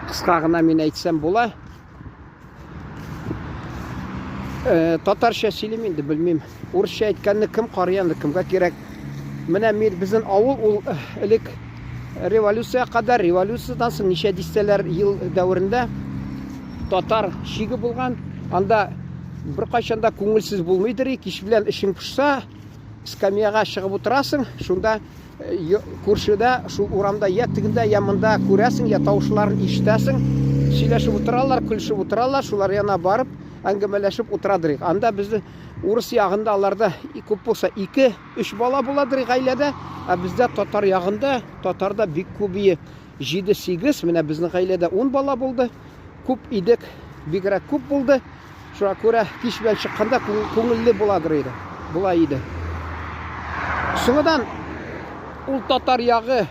Кыска гына мин әйтсәм була. Э, татарча сөйлим инде, белмим. Урысча әйткәнне кем карый аны, кемгә кирәк? Менә мин безнең авыл ул э, элек революция кадәр, революциядән соң ничә дистәләр ел дәверендә татар чиге булган. Анда беркайчан да күңелсез булмыйдыр, кич белән эшең пошса, скамьяга чыгып утырасың, шунда Күршедә, шул урамда я тегендә, я монда күрәсең, я тавышларын ишетәсең. Сөйләшеп утыралар, көлешеп утыралар, шулар янына барып, әңгәмәләшеп утырадыр. Анда безне урыс ягында аларда күп булса 2, 3 бала буладыр гаиләдә, ә бездә татар ягында, татарда бик күбие 7-8, менә безнең гаиләдә 10 бала булды. Күп идек, бигрәк күп булды. Шуңа күрә кич белән чыкканда күңелле буладыр иде. Була иде. Соңыдан ул татар ягы